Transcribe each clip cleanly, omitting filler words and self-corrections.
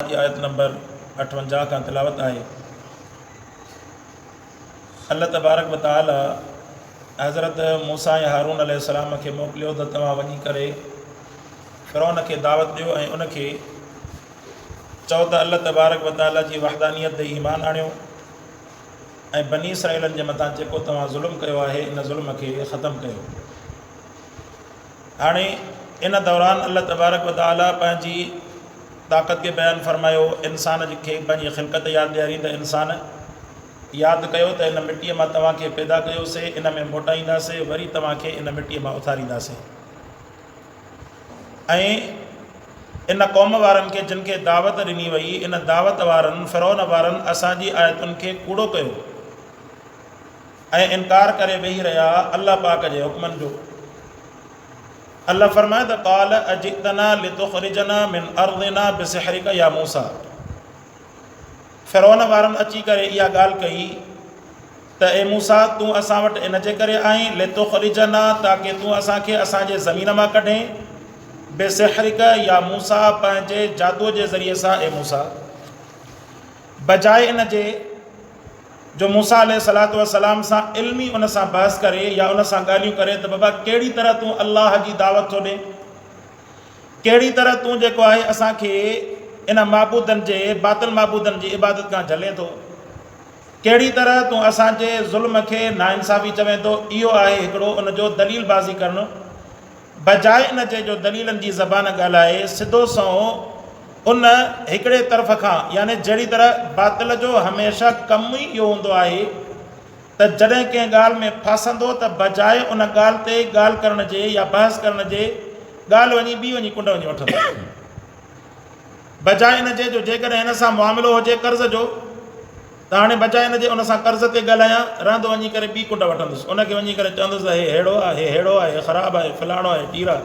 جي آيت نمبر 58 کان تلاوت آهي. الله تبارڪ و تعالي حضرت موسيٰ ۽ هارون عليه السلام کي موڪليو ته توهان وڃي ڪري فرعون کي دعوت ڏيو ۽ ان کي چئو ته الله تبارڪ و تعالي جي وحدانيت تي ايمان آڻيو ۽ بني اسرائيلن جي مٿان جيڪو توهان ظلم ڪيو آهي ان ظلم کي ختم ڪيو. هاڻي ان دوران الله تبارڪ و تعاليٰ پنهنجي طاقت کي بيان فرمايو، انسان کي پنهنجي خلقت ياد ڏياري ته انسان! ياد ڪيو ته ان مٽيء مان توهان کي پيدا ڪيوسي، ان ۾ موٽائينداسي، وري توهان کي ان مٽيء مان اٿارينداسي. ۽ ان قوم وارن کي جن کي دعوت ڏني وئي، ان دعوت وارن، فرعون وارن، اسان جي آيتن کي ڪوڙو ڪيو. ۽ انڪار ڪري ويهي رهيا الله پاڪ جي حڪمن جو. الله فرمايو ته قال اجئتنا لتخرجنا من ارضنا بسحرک يا موسيٰ فرعون وارن اچي ڪري اها ڳالهه ڪئي ته اي موسيٰ تون اسان وٽ ان جي ڪري آئين لتخرجنا تاڪه تون اسان کي اسان جي زمين مان ڪڍين بسحرک يا موسيٰ پنهنجي جادوء جي ذريعي سان اي موسيٰ بجاء ان جي جو موسيٰ عليه الصلوة والسلام سان علمي ان سان بحث ڪري يا ان سان ڳالهيون ڪري ته بابا ڪهڙي طرح تون الله جي دعوت ٿو ڏين؟ ڪهڙي طرح تون جيڪو آهي اسان کي ان معبودن جي باطل معبودن جي عبادت کان جهلين ٿو؟ ڪهڙي طرح تون اسان جي ظلم کي ناانصافي چوين ٿو؟ اهو آهي هڪڙو ان جو دليل بازي ڪرڻ. بجاء ان جي جو دليلن جي زبان ڳالهائي، سڌو سنئون ان هڪڙي طرف کان يعني جهڙي طرح باطل جو هميشه ڪم ئي اهو هوندو آهي ته جڏهن ڪنهن ڳالهه ۾ ڦاسندو ته بجاء ان ڳالهه تي ڳالهه ڪرڻ جي يا بحث ڪرڻ جي ڳالهه وڃي ٻي وڃي ڪنڊ وڃي وٺندو. بجاء ان جي جو جيڪڏهن هن سان معاملو هجي قرض جو ته هاڻي بجاء ان جي ان سان قرض تي ڳالهايان، رهندو وڃي ڪري ٻي ڪنڊ وٺندس، ان کي وڃي ڪري چوندس ته هي ههڙو آهي، هي ههڙو آهي، هي خراب آهي، فلاڻو آهي، ٽيرا.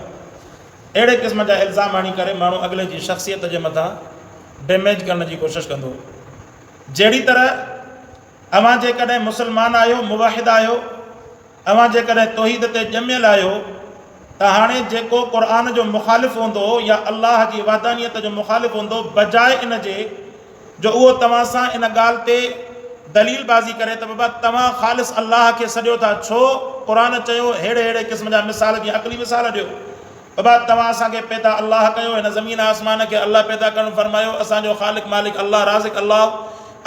اهڙي قسم جا الزام هڻي ڪري ماڻهو اڳلي جي شخصيت جي مٿان ڊيميج ڪرڻ جي ڪوشش ڪندو. جهڙي طرح اوهان جيڪڏهن مسلمان آهيو، موحد آهيو، اوهان جيڪڏهن توحيد تي ڄميل آهيو ته هاڻي جيڪو قرآن جو مخالف هوندو يا الله جي وحدانيت جو مخالف هوندو بجاء ان جي جو اهو توهان سان ان ڳالهه تي دليل بازي ڪري ته بابا توهان خالص الله کي سڏيو ٿا ڇو قرآن چيو ههڙي ههڙي قسم جا مثال جيئن عقلي مثال ڏيو بابا توهان اسان کي پيدا الله ڪيو هن زمين آسمان کي الله پيدا ڪرڻ فرمايو اسان جو خالق مالڪ الله رازق الله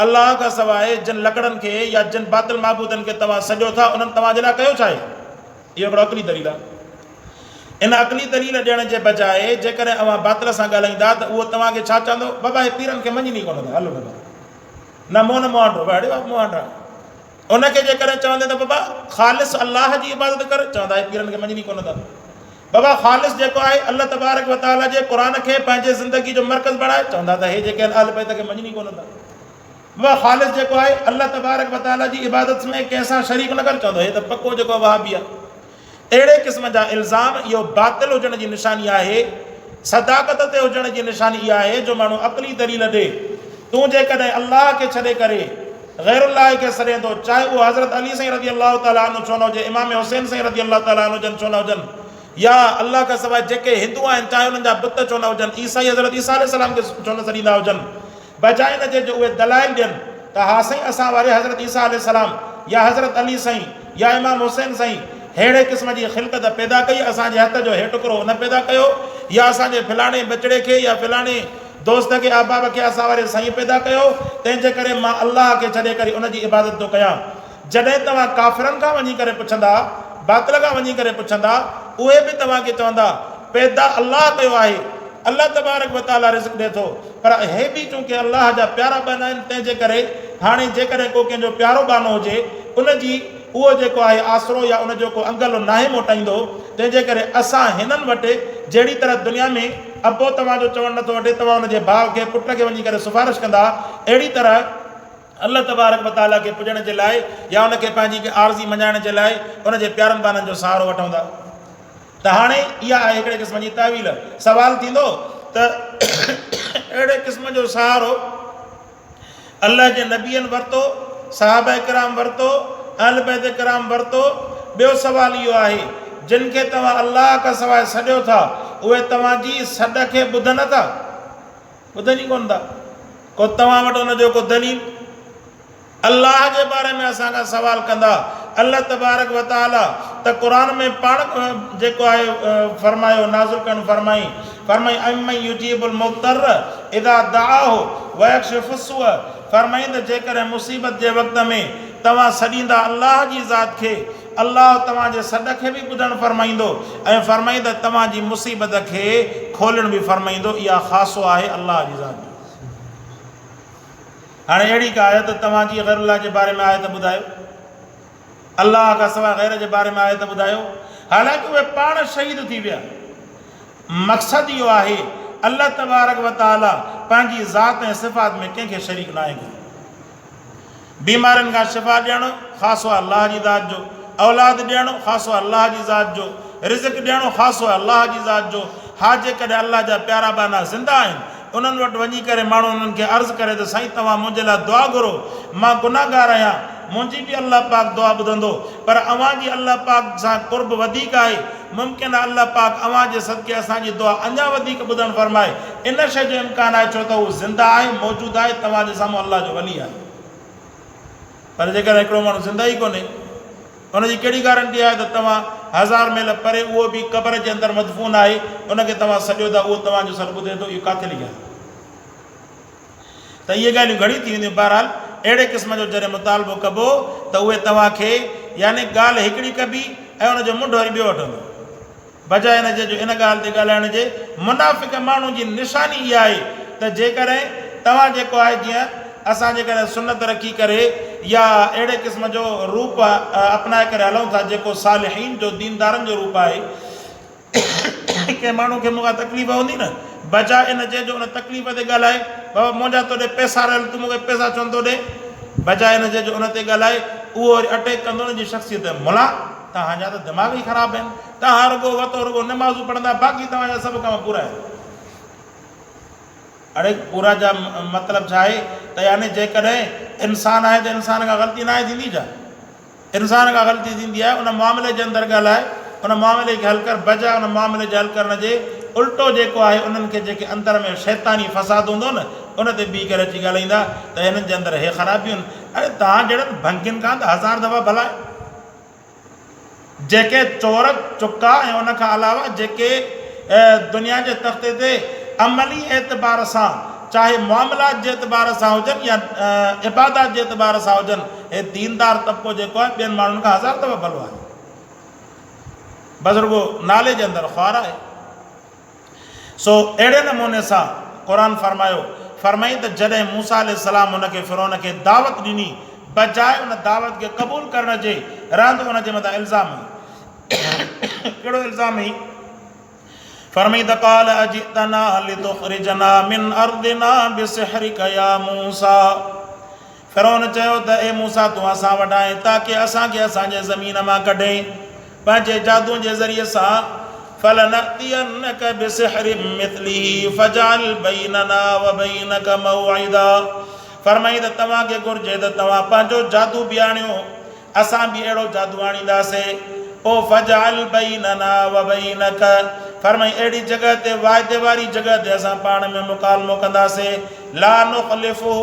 الله کان سواء جن لڪڙن کي يا جن باطل معبودن کي توهان سڏيو ٿا انهن توهان جي لاء ڪيو ڇا آهي؟ اهو هڪڙو عقلي دليل آهي. ان عقلي دليل ڏيڻ جي بجاء جيڪڏهن اوهان باطل سان ڳالهائيندا ته اهو توهان کي ڇا چوندو؟ بابا هي پيرن کي مڃين ئي ڪونه ٿا هلو بابا نه منهن نه مهانڊو بابا هڙي مهانڊا. ان کي جيڪڏهن چوندين ته بابا خالص الله جي عبادت ڪر چوندا هي پيرن کي مڃين ئي ڪونه ٿا. بابا خالص جيڪو آهي الله تبارڪ و تعاليٰ جي قرآن کي پنهنجي زندگي جو مرڪز بڻائي چوندا ته هي جيڪي آهن اهل بيت کي مڃين ئي ڪونه ٿا. بابا خالص جيڪو آهي الله تبارڪ و تعاليٰ جي عبادت ۾ ڪنهن سان شريڪ نه ڪر چوندو هي ته پڪو جيڪو وهابي آهي. اهڙي قسم جا الزام اهو باطل هجڻ جي نشاني آهي. صداقت تي هجڻ جي نشاني اها آهي جو ماڻهو عقلي دليل ڏي. تون جيڪڏهن الله کي ڇڏي ڪري غير الله کي سڏين ٿو چاهي اهو حضرت علي سائين رضي الله تعالٰي عنه ڇو نه هجي، امام حسين سائين رضي الله تعالٰي عنه جن ڇو نه هجن يا الله کان سواء جيڪي هندو آهن چاهي انهن جا بت ڇو نه هجن، عيسائي حضرت عيسيٰ عليه السلام کي ڇو نه سڏيندا هجن. بجاء ان جي جو اهي دلائل ڏين ته ها سائين اسان واري حضرت عيسيٰ عليه السلام يا حضرت علي سائين يا امام حسين سائين ههڙي قسم جي خلقت پيدا ڪئي اسان جي هٿ جو هي ٽڪرو ان پيدا ڪيو يا اسان جي فلاڻي ٻچڙي کي يا فلاڻي دوست کي احباب کي اسان واري سائين پيدا ڪيو تنهن جي ڪري مان الله کي ڇڏي ڪري ان جي عبادت ٿو ڪيان. جڏهن توهان ڪافرن کان وڃي ڪري پڇندا، باطل کان وڃي ڪري پڇندا، اهي به توهان کي چوندا، پيدا الله ڪيو آهي، الله تبارڪ و تعاليٰ رزق ڏئي ٿو، پر اهي به چونڪه الله جا پيارا ٻانها آهن، تنهن جي ڪري هاڻي جيڪڏهن ڪو ڪنهن جو پيارو ٻانهو هجي، ان جي اهو جيڪو آهي آسرو يا ان جو ڪو انگل ناهي موٽائيندو، تنهن جي ڪري اسان هنن وٽ جهڙي طرح دنيا ۾ ابو توهان جو چوڻ نٿو وٺي، توهان ان جي ڀاء کي، پٽ کي وڃي ڪري سفارش ڪندا، اهڙي طرح. الله تبارڪ و تعاليٰ کي پڄڻ جي لاء يا ان کي پنهنجي ڪنهن عارضي مڃائڻ جي لاء ان جي پيارن ٻانهن جو سهارو وٺون ٿا ته هاڻي اها آهي هڪڙي قسم جي تاويل. سوال ٿيندو ته اهڙي قسم جو سهارو الله جي نبين ورتو، صحابه ڪرام ورتو، اهل بيت ڪرام ورتو، ٻيو سوال اهو آهي جن کي توهان الله کان سواء سڏيو ٿا اهي توهان جي سڏ کي ٻڌن ٿا؟ ٻڌن ئي ڪونه ٿا. ڪو توهان وٽ ان جو ڪو دليل؟ الله جي باري ۾ اسان کان سوال ڪندا. الله تبارڪ و تعالي ته قرآن ۾ پاڻ جيڪو آهي فرمايو نازل ڪرڻ فرمائين فرمائين امن يجيب المضطر اذا دعاه ويڪشف السوء فرمائين ته جيڪڏهن مصيبت جي وقت ۾ توهان سڏيندا الله جي ذات کي الله توهان جي سڏ کي به ٻڌڻ فرمائيندو ۽ فرمائين ته توهان جي مصيبت کي کولڻ به فرمائيندو اها خاصو آهي الله جي ذات جو. هاڻي اهڙي ڪا آيت توهان جي غير الله جي باري ۾ آهي ته ٻڌايو؟ الله کان سواء غير جي باري ۾ آهي ته ٻڌايو؟ حالانڪه اهي پاڻ شهيد ٿي ويا. مقصد اهو آهي الله تبارڪ و تعالي پنهنجي ذات ۽ صفات ۾ ڪنهن کي شريڪ ناهي ڪيو. بيمارين کان شفا ڏيڻ خاصو آهي الله جي ذات جو، اولاد ڏيڻ خاصو آهي الله جي ذات جو، رزق ڏيڻ خاصو آهي الله جي ذات جو. ها جيڪڏهن الله جا پيارا ٻانها زنده آهن انهن وٽ وڃي ڪري ماڻهو انهن کي عرض ڪري ته سائين توهان منهنجي لاء دعا گهرو مان گنهگار آهيان منهنجي به الله پاڪ دعا ٻڌندو پر اوهان جي الله پاڪ سان قرب وڌيڪ آهي ممڪن آهي الله پاڪ اوهان جي صدقي اسان جي دعا اڃا وڌيڪ ٻڌڻ فرمائي ان شيء جو امڪان آهي ڇو ته هو زنده آهي موجود آهي توهان جي سامهون الله جو ولي آهي پر جيڪڏهن هڪڙو ماڻهو زنده ئي ڪونهي ان جي ڪهڙي گارنٽي آهي ته توهان هزار ميل پري اهو به قبر جي اندر مدفون آهي ان کي توهان سڏيو ٿا اهو توهان جو سڏ ٻڌي ٿو اهو ڪاٿي لکيل آهي ته اهي ڳالهيون گهڻيون ٿي وينديون بهرحال اهڙي قسم جو جڏهن مطالبو ڪبو ته اهي توهان کي يعني ڳالهه هڪڙي ڪبي ۽ ان جو منڍ وري ٻيو وٺندو بجاء ان جي جو ان ڳالهه تي ڳالهائڻ جي منافق ماڻهو جي نشاني اها آهي ته جيڪڏهن توهان جيڪو آهي جيئن اسان جيڪڏهن سنت رکي ڪري يا اهڙي قسم جو روپ اپنائي ڪري هلون ٿا جيڪو صالحين جو ديندارن جو روپ آهي ڪنهن ماڻهو کي مون کان تڪليف هوندي نه بجاء ان جي جو ان تڪليف تي ڳالهائي بابا منهنجا تو ڏي پئسا رهيل تون مون کي پئسا ڇو نٿو ڏي بجاء ان جي جو ان تي ڳالهائي اهو وري اٽيڪ ڪندو ان جي شخصيت تي ملا توهان جا ته دماغ ئي خراب آهن توهان رڳو وتو رڳو نمازون پڙهندا باقي توهان جا سڀ ڪم پورا آهن. اڙي پورا جا مطلب ڇا آهي ته يعني جيڪڏهن انسان آهي ته انسان کان غلطي ناهي ٿيندي ڇا؟ انسان کان غلطي ٿيندي آهي ان معاملي جي اندر ڳالهائي ان معاملي کي حل ڪر بجاء ان معاملي جي حل ڪرڻ جي الٽو جيڪو آهي انهن کي جيڪي اندر ۾ شيطاني فساد هوندو نه ان تي بيهي ڪري اچي ڳالهائيندا ته هنن جي اندر هي خرابيون آهن اڙي توهان جهڙن ڀنگين کان ته هزار دفعا ڀلا جيڪي چور، چڪا ۽ ان کان علاوه جيڪي دنيا جي تختي تي عملي اعتبار سان چاهي معاملات جي اعتبار سان هجن يا عبادات جي اعتبار سان هجن هي ديندار طبقو جيڪو آهي ٻين ماڻهن کان هزار دفعا ڀلو آهي بس رڳو نالي جي اندر خوار آهي. سو اهڙي نموني سان قرآن فرمايو، فرمائين ته جڏهن موسيٰ عليه السلام ان کي، فرعون کي، دعوت ڏني، بجاء ان دعوت کي قبول ڪرڻ جي، رهندو ان جي مٿان الزام هنئي. ڪهڙو الزام هنئي؟ فرمائين ته قال اجئتنا لتخرجنا من ارضنا بسحرک يا موسيٰ فرعون چيو ته اي موسيٰ تون اسان وٽ آئين تاڪه اسان کي اسان جي زمين مان ڪڍين پنهنجي جادوء جي ذريعي سان فلنأتينک بسحر مثله فاجعل بيننا وبينک موعدا فرمائين ته توهان کي گهرجي ته توهان پنهنجو جادو به آڻيو اسان به اهڙو جادو آڻينداسين، پوء فاجعل بيننا وبينک فرمائين اهڙي جڳهه تي وعدي واري جڳهه تي اسان پاڻ ۾ مڪالمو ڪنداسين، لا نخلفه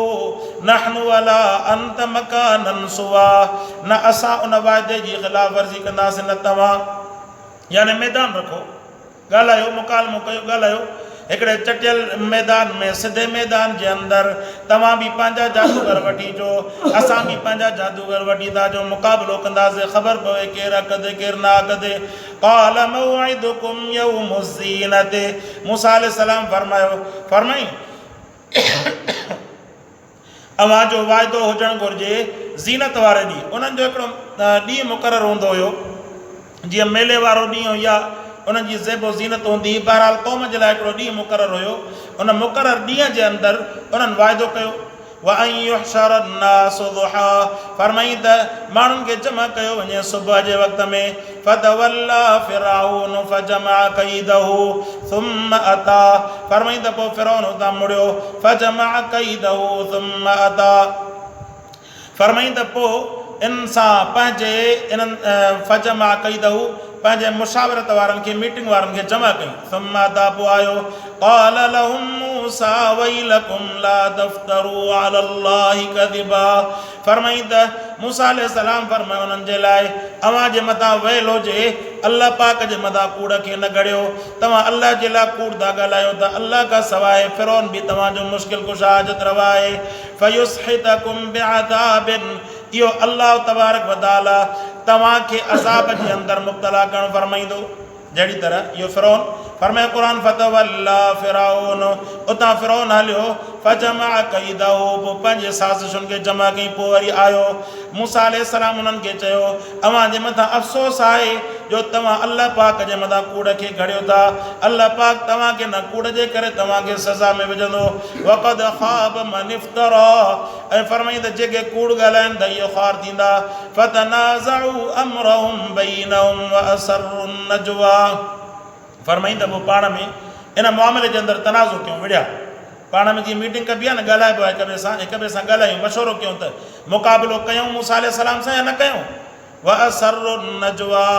نحن ولا انت مڪانا سوا نه اسان ان وعدي جي خلاف ورزي ڪنداسين نه توهان، يعني ميدان رکو. ڳالهايو، مڪالمو ڪيو، ڳالهايو، هڪڙي چٽيل ميدان ۾، سڌي ميدان جي اندر، توهان به پنهنجا جادوگر وٺي اچو، اسان به پنهنجا جادوگر وٺي ٿا اچون، مقابلو ڪنداسين، خبر پوي ڪير حق تي ڪير ناحق تي. قال موعدڪم يوم الزينة، موسيٰ عليه السلام فرمايو، فرمائين، اوهان جو واعدو هجڻ گهرجي زينت واري ڏينهن. انهن جو هڪڙو ڏينهن مقرر هوندو هيو، جيئن ميلي وارو ڏينهن يا انهن جي زيب و زينت هوندي هئي. بهرحال قوم جي لاء هڪڙو ڏينهن مقرر هيو. ان مقرر ڏينهن جي اندر انهن واعدو ڪيو. وان يحشر الناس ضحا فرمائين ته ماڻهن کي جمع ڪيو وڃي صبح جي وقت ۾. فتولي فرعون فجمع ڪيده ثم اتي فرمائين ته پوء فرعون اتان مڙيو فجمع ڪيده ثم اتي فرمائين ته پوء ان سان پنهنجي انهن فجمع ڪيده پنهنجي مشاورت وارن کي ميٽنگ وارن کي جمع ڪيائين ثم اتي پوء آيو قال لهم موسيٰ. موسيٰ ويلڪم لا تفتروا علي الله ڪذبا فرمائين ته موسيٰ عليه السلام فرمايو انهن جي لاء اوهان جي مٿان ويل هجي الله پاڪ جي مٿان ڪوڙ کي نه گهڙيو توهان الله جي لاء ڪوڙ ٿا ڳالهايو ته الله کان سواء فرعون به توهان جو مشڪل ڪشا حاجت روا آهي فيسحتڪم بعذاب اهو الله تبارڪ وتعاليٰ توهان کي عذاب جي اندر مبتلا ڪرڻ فرمائيندو. جهڙي طرح اهو فرعون فرمايو قرآن فتولي فرعون اتان فرعون هليو فجمع ڪيده پوء پنهنجي سازشن کي جمع ڪيائين پوء وري آيو موسيٰ عليه السلام انهن کي چيو اوهان جي مٿان افسوس آهي جو توهان الله پاڪ جي مٿان ڪوڙ کي گهڙيو ٿا الله پاڪ توهان کي نه ڪوڙ جي ڪري توهان کي سزا ۾ وجهندو وقد خاب من افترا ۽ فرمائين ته جيڪي ڪوڙ ڳالهائن ته اهي خوار ٿيندا فتنازعوا امرهم بينهم واسروا النجويٰ فرمائين ته پوء پاڻ ۾ ان معاملي جي اندر تنازع ڪيون، وڙهيا. پاڻ ۾ جيئن ميٽنگ ڪبي آهي نه ڳالهائبو آهي هڪ ٻئي سان، هڪ ٻئي سان ڳالهايون، مشورو ڪيون ته مقابلو ڪيون موسيٰ عليه السلام سان يا نه ڪيون. واسروا النجويٰ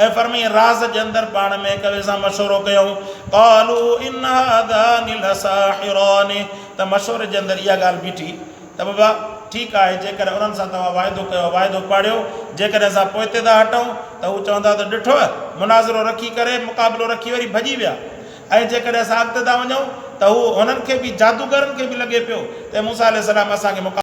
۽ فرمائين راز جي اندر پاڻ ۾ هڪ ٻئي سان مشورو ڪيون. قالوا ان هذان لساحران ته مشوري جي اندر اها ڳالهه بيٺي ته بابا ٺيڪ آهي جيڪڏهن انهن سان توهان واعدو ڪيو واعدو پاڙيو جيڪڏهن اسان پوئتي ٿا هٽون ته هو چوندا ته ڏٺو مناظرو رکي ڪري مقابلو رکي وري ڀڄي ويا ۽ جيڪڏهن اسان اڳتي ٿا وڃون ته هو هنن کي به جادوگرن کي به لڳي پيو ته موسيٰ عليه السلام اسان کي مقابلو.